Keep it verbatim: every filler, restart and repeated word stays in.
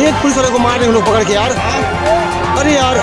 एक पुलिस वाले को मार रहे हैं लोग पकड़ के यार। अरे यार,